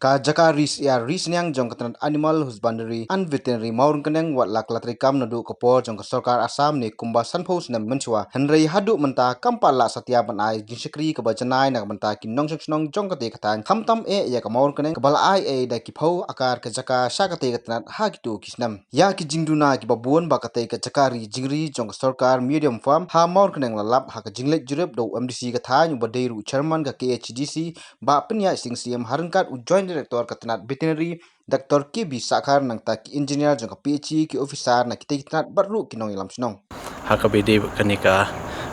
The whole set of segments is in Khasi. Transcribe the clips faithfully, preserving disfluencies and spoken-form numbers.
Ka jaka ri syiar ri sniang jong ka tnat Animal Husbandry and Veterinary Mawryngkneng wat la ka la treikam naduh ka por jong ka sorkar Assam ne kumba sanphew snem mynshuwa. Hynrei haduh mynta kam pat la satia ban ai jingshakri kaba janai na ka bynta ki nongshong shnong jong katei ka thaiñ. Khamtam eh ïa ka Mawryngkneng kaba la ai ei da ki phew akar ka jaka sha katei ka tnat ha kito ki snem. Ïa ki jingduna kiba bun ba katei ka jaka ri jingri jong ka sorkar medium farm ha Mawryngkneng la lap ha ka jingleit jurip da u M D C ka thaiñ uba dei ruh chairman ka K H A D C Bah Pynïaid Sing Syiem ha ryngkat u Joint Director ka tnat Veterinary Doctor K B Sakhar nangta ki engineer jong ka P H E, ki officer na kitei ki tnat bad ruh ki nongïalam shnong. Ha kaba ïadei bad kane ka,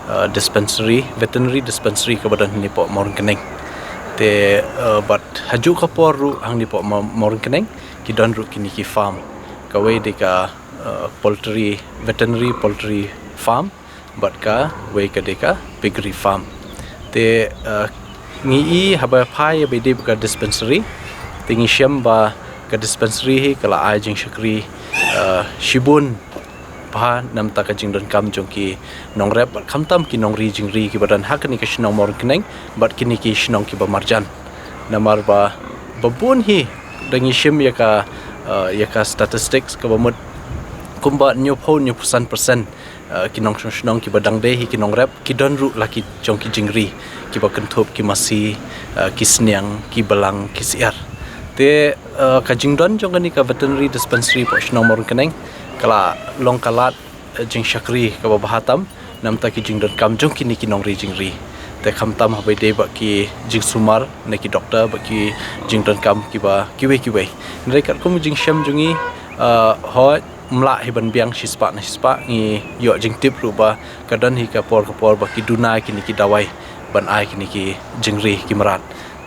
uh, dispensary, veterinary dispensary kaba don hangne hapoh Mawryngkneng. Te, uh, bad hajuh ka por ruh hangne hapoh Maw-, Mawryngkneng ki don ruh kine ki farm. Kawei dei ka, uh, poultry, veterinary poultry farm bad kawei ka dei ka piggery farm. Te, uh, ngi i haba phai ïa ba ïadei bad ka dispensary, te ngi shem ba ka dispensary hi ka la ai jingshakri, uh, shibun bha namar ka jingdonkam jong ki nongrep bad khamtam ki nongri jingri kiba don ha kane ka shnong Mawryngkneng bad kine ki shnong kiba marjan. Namar ba, ba bun hi da ngi shem ïa ka, uh, ïa ka statistics kaba mut kumba hynñiewphew, hynñiewphew san percent, uh, ki nongshong shnong kiba dang dei hi ki nongrep ki don ruh la ki jong ki jingri kiba kynthup ki masi, uh, ki sniang, ki blang, ki syiar. Te, uh, ka jingdon jong kane ka veterinary dispensary hapoh shnong Mawryngkneng ka la long ka lad, uh, jingshakri kaba bha tam namar ki jingdonkam jong kine ki nongri jingri. Te khamtam haba ïadei bad ki jingsumar na ki doktor bad ki jingdonkam kiba kiwei kiwei. Hynrei katkum jingshem jong ngi, uh, hooid ym lah hi ban biang shispah na shispah, ngi ïoh jingtip ruh ba ka don hi ka por ka por ba ki duna kine ki dawai ban ai kine ki jingri ki mrad.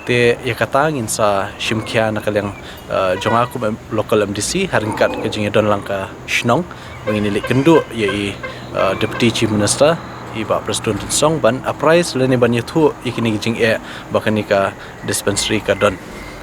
Te ïa kata ngin sa shim khia na ka liang, uh, jong nga kum em-, local M D C ha ryngkat ka jingïadon lang ka shnong ba ngin ïaleh kynduh ïa i, uh, Deputy Chief Minister i Bah Prestone Tynsong ban apprise lane ban ïathuh ïa kine ki jingeh ba kane ka dispensary ka don.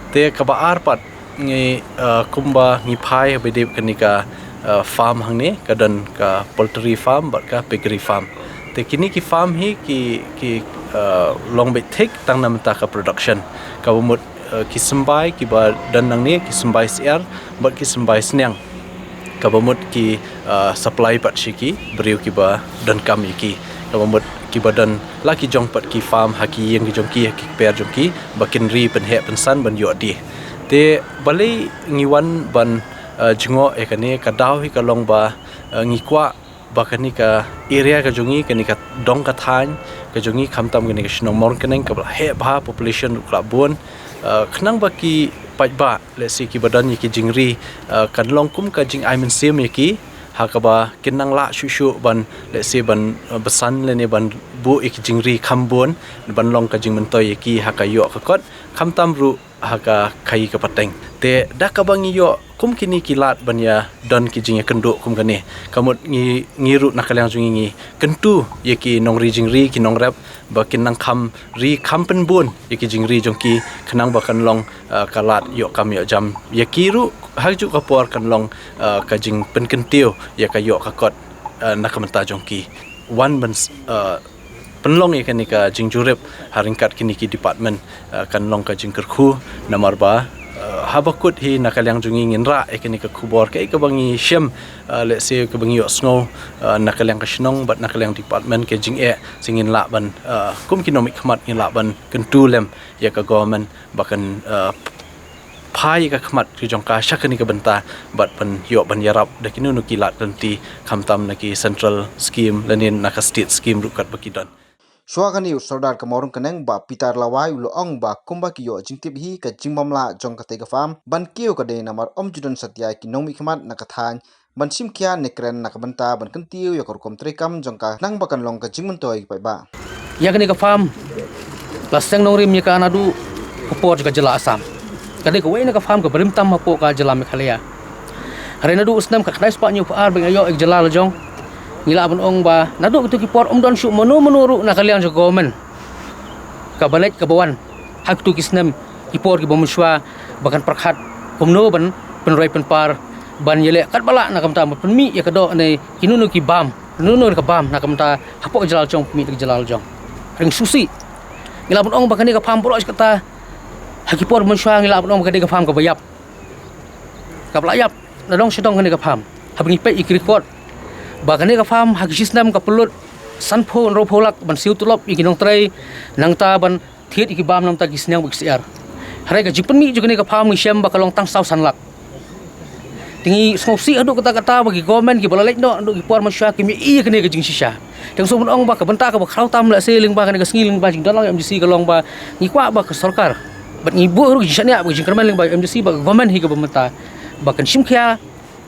Te kaba ar pat ngi, uh, kumba ngi phai haba ïadei bad kane ka, uh, farm hangne, ka don ka poultry farm bad ka piggery farm. Te kine ki farm hi ki, ki, uh, long beit thik tang namar ka production. Kaba mut, uh, ki symbai kiba don nangne, ki symbai syiar bad ki symbai sniang. Kaba mut ki, uh, supply pat sha ki briew kiba donkam ïa ki. Kaba mut kiba don la ki jong pat ki farm ha ki ïing ki jong ki, ha ki kper jong ki ba kin ri pynheh pynsan ban ïoh die. Te balei ngi wan ban, uh, jngoh ïa kane, ka daw hi ka long ba, uh, ngi kwah ba kane ka area ka jong ngi, kane ka dong ka thaiñ ka jong ngi, khamtam kane ka shnong Mawryngkneng kaba la heh bha, population ruh ka la bun, uh, khnang ba ki paidbah, let's say, kiba don ïa ki jingri, uh, kan long kum ka jingai mynsiem ïa ki, ha kaba kin nang lah shuh shuh ban, let's say, ban, uh, bsan lane ban buh ïa ki jingri kham bun ban long ka jingmyntoi ïa ki ha ka ïoh ka kot, khamtam ruh ha ka khaïi ka pateng. Te da kaba ngi ïoh kum kine ki lad ban ïa don ki jingïakynduh kum kane, ka mut ngi, ngi ruh na ka liang jong ngi ngi kyntu ïa ki nongri jingri, ki nongrep ba kin nang kham ri kham pynbun ïa ki jingri jong ki, khnang ba kan long, uh, ka lad ïoh kam ïoh jam ïa ki ruh, ha kajuh ka por kan long, uh, ka jingpynkyntiew ïa ka ïoh ka kot, uh, na ka bynta jong ki. Wan ban s-, uh, pynlong ïa kane ka jingjurip ha ryngkat kine ki department, uh, kan long ka jingkyrkhu, namar ba, uh, haba kut hi na ka liang jong ngi ngin rah ïa kane ka khubor kaei kaba ngi shem, uh, let's say kaba ngi ïohsngew, uh, na ka liang ka shnong bad na ka liang department ka jingeh, sngewbha ngin lah ban, uh, kum ki nongmihkhmat ngin lah ban kyntu lem ïa ka government ba kan, uh, phai ïa ka khmat ka jong ka sha kane ka bynta bad ban ïoh ban ïarap da kino kino ki lad lynti, khamtam na ki central scheme lane na ka state scheme ruh katba ki don. Shuwa kane u Sordar ka Mawryngkneng Bah Peter Lawai u la ong ba kumba ki ïoh jingtip hi ka jingbym lah jong katei ka farm ban kiew ka dei namar ym ju don satia ki nongmihkhmat na ka thaiñ ban shim khia ne kren na ka bynta ban kyntiew ïa ka rukom treikam jong ka khnang ba kan long ka jingmyntoi ïa ki paidbah. Ïa kane ka farm la seng nongrim ïa ka naduh ka por jong ka jylla Assam. Ka dei kawei na ka farm kaba rim tam hapoh ka jylla Meghalaya. Hynrei naduh u snem khatkhyndai spah hynñiewphew ar ba ngi ïoh ïa ka jylla la jong, ngi lah ban ong ba naduh kito ki por ym don shuh mano mano ruh na ka liang jong ka government kaba leit kaba wan ha kito ki snem ki por kiba mynshuwa ba kan pyrkhat kumno ban pynroi pynpar ban ïaleh katba lah na ka bynta ban pynmih ïa ka doh ne kino kino ki bam, kino kino ka bam na ka bynta hapoh ka jylla la jong, pynmih na ka jylla la jong. Hynrei shisha ngi lah ban ong ba kane ka farm baroh shi katta Ha ki por mynshuwa ngi lah ban ong ba ka dei ka farm kaba ïap, kaba la ïap na dong sha dong kane ka farm. Haba ngi peit ïa ki record ba kane ka farm ha ki shi snem ka pynlut sanphew hynriewphew lak ban siew tulop ïa ki nongtrei, nangta ban thied ïa ki bam namar ki sniang bad ki syiar. Hynrei ka jingpynmih jong kane ka farm ngi shem ba ka long tang saw san lak. Te ngi sngewsih haduh katta katta ba ki government kiba la leit noh haduh ki por mynshuwa kim ïohi ïa kane ka jingshisha. Te nga sngewbha ban ong ba ka bynta kaba khraw tam lehse lyngba kane ka sngi lyngba jingdon lang M D C ka long ba ngi kwah ba ka sorkar bad ngi buh ruh ka jingshaniah bad ka jingkyrmen lyngba M D C bad ka government hi kaba mynta ba kan shim khia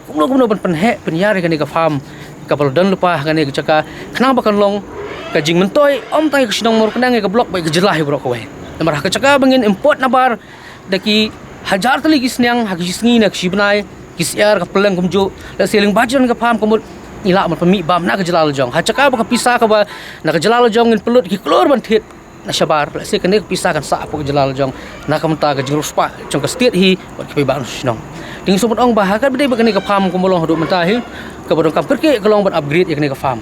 kumno kumno ban pynheh pynïar ïa kane ka farm kaba la don lypa ha kane ka jaka, khnang ba kan long ka jingmyntoi ym tang ïa ka shnong Mawryngkneng, ïa ka block bad ïa ka jylla hi baroh kawei. Namar ha ka jaka ba ngin import nabar da ki hajar tylli ki sniang ha ki shi sngi ne ki shi bnai, ki syiar, ka pylleng kumjuh, lehse lyngba jong ka farm ka mut ngi lah ban pynmih bam na ka jylla la jong. Ha ka jaka ba ka pisa kaba na ka jylla la jong ngin pynlut ki klur ban thied na shabar, lehse kane ka pisa kan sah hapoh ka jylla la jong na ka bynta ka jingriewspah jong ka state hi bad ki paidbah shnong. Te nga sngewbha ban ong ba ha kaba dei bad kane ka farm kumba long haduh mynta hi, kaba donkam kyrkieh ka long ban upgrade ïa kane ka farm,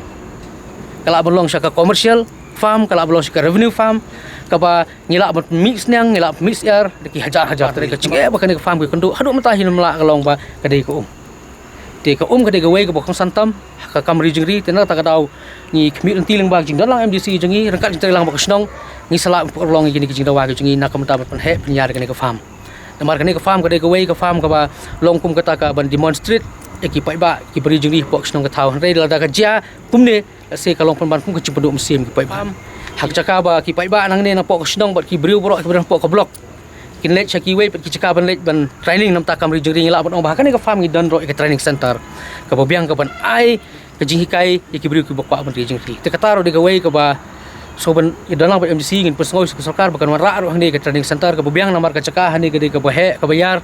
ka lah ban long sha ka commercial farm, ka lah ban long sha ka revenue farm, kaba ngi lah ban pynmih sniang, ngi lah pynmih syiar da ki hajar hajar. Te ka jingeh ba kane ka farm ka ïakynduh haduh mynta hi ngim lah ka long ba ka dei ka um. Te ka um ka dei kawei kaba kongsan tam ha ka kam ri jingri. Te na kata ka daw ngi khmih lynti lyngba ka jingdon lang M D C jong ngi ryngkat jingtrei lang bad ka shnong, ngi sa lah ban pynurlong ïa kine ki jingdawa ki jong ngi na ka bynta ban pynheh pynïar ïa kane ka farm. Namar kane ka farm ka dei kawei ka farm kaba long kum kata ka ban demonstrate ïa ki paidbah kiba ri jingri hapoh ka shnong ka thaw. Hynrei lada ka jia kumne, lehse ka long pynban kum ka jingpynduh mynsiem ki paidbah. Ha ka jaka ba ki paidbah nangne napoh ka shnong bad ki briew baroh kiba don hapoh ka block kin leit sha kiwei pat ki jaka ban leit ban training namar ka kam ri jingri, ngi lah ban ong ba ha kane ka farm ngi don ruh ïa ka training center kaba biang kaban ai ka jinghikai ïa ki briew kiba kwah ban ri jingri. Te kata ruh dei kawei kaba sngewbha ban ïadon lang bad M D C, ngin pynsngew sha ka sorkar ba kan wanrah ruh hangne ka training center kaba biang namar ka jaka hangne ka dei kaba heh kaba ïar.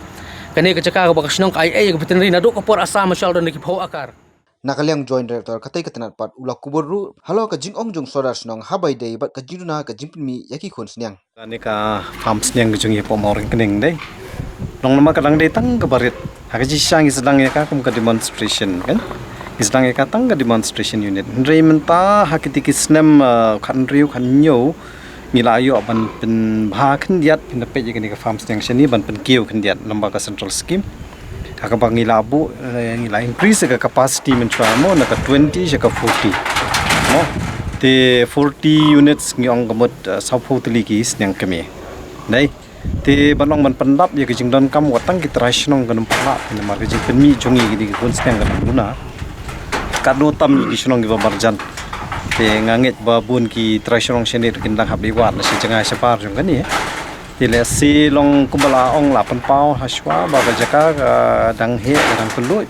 Kane ka jaka kaba ka shnong ka ai ei ïa ka veterinary naduh ka por Assam, mynshuwa la don da ki phew akar. Na ka liang Joint Director katei ka tnat pat u la kubur ruh halor ka jingong jong u Sordar shnong haba ïadei bad ka jingduna ka jingpynmih ïa ki khun sniang. Kane ka farm sniang ka jong ngi hapoh Mawryngkneng dei, long namar ka dang dei tang kaba rit. Ha ka jingshisha ngi sdang ïa ka kum ka demonstration, kan? Ngi sdang ïa ka tang ka demonstration unit. Hynrei mynta ha kiti ki snem, eh, khathynriew khathynñiew ngi la ïoh ban pynbha khyndiat, pynpeit ïa kane ka farm sniang shane ban pynkiew khyndiat lyngba ka central scheme. Ha kaba ngi la buh, eh, ngi la increase ka capacity mynshuwa mo, na ka twenty sha ka forty. Mo, te forty units ngi ong ka mut, eh, sawphew tylli ki sniang kmie. Dei. Te ban long ban pyndap ïa ka jingdonkam wat tang ki trai shnong kan ym pat lah, namar ka jingpynmih jong ngi ki dei ki khun sniang kan ym duna. Katno tam ki shnong kiba marjan. Te nga ngeit ba bun ki trai shnong shane ruh kin dang hap dei wad la shi jngai shabar jong kane. Te lehse long kumba la ong la pynpaw ha shuwa ba ka jaka ka dang heh ka dang kylluid.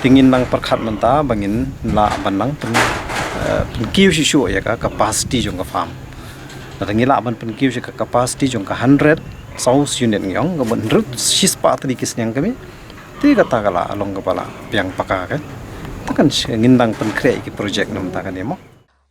Te ngin nang pyrkhat mynta ba ngin lah ban nang pyn, eh, pynkiew shuh shuh ïa ka capacity jong ka farm. Lada ngi lah ban pynkiew sha ka capacity jong ka hundred, saw unit ngi ong, ka mut hynriew shispah tylli ki sniang kmie. Te kata ka la long kaba la biang paka ka. Te kan sh-, ngin nang pynkhreh ïa ki project na mynta kane mo.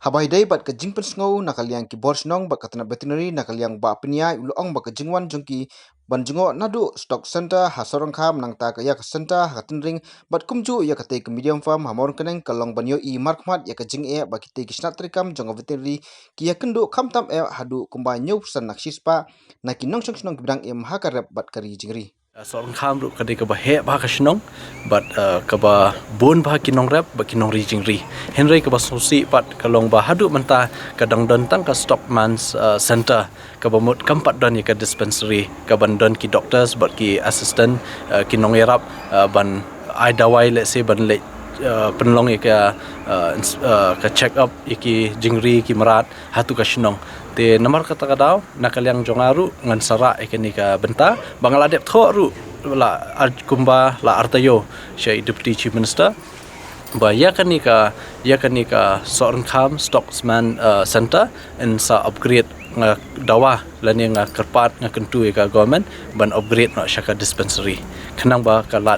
Haba ïadei bad ka jingpynsngew na ka liang ki bor shnong bad ka tnat veterinary na ka liang Bah Pyniaid u la ong ba ka jingwan jong ki ban jngoh naduh stock center ha Sohryngkham nangta ka ïa ka center ha ka Tynring bad kumjuh ïa katei ka medium farm ha Mawryngkneng ka long ban ïohi markhmat ïa ka jingeh ba kitei ki shnat treikam jong ka veterinary ki ïakynduh khamtam eh haduh kumba hynñiew percent na ka shispah na ki nongshong shnong kiba dang im ha ka rep bad ka ri jingri. Sohryngkham ruh ka dei kaba heh bha ka shnong bad, eh, kaba bun bha ki nongrep bad ki nongri jingri. Hynrei kaba sngewsih pat ka long ba haduh mynta ka dang don tang ka Stockman's, eh, Center, kaba mut kam pat don ïa ka dispensary kaban don ki doctors bad ki assistant, eh, ki nongïarap, eh, ban ai dawai lehse ban leit, eh, pynlong ïa ka, eh, ins-, eh, ka check up ïa ki jingri ki mrad ha tu ka shnong. Te namar kata ka daw, na ka liang jong nga ruh ngan sa rah ïa kane ka bynta ba nga la dep thoh ruh la ar-, kumba la artaïew sha i Deputy Chief Minister ba ïa kane ka, ïa kane ka Sohryngkham Stockman, eh, Center yn sa upgrade. Nga dawa lane nga kyrpad, nga kyntu ïa ka government ban upgrade noh sha ka dispensary, khnang ba ka la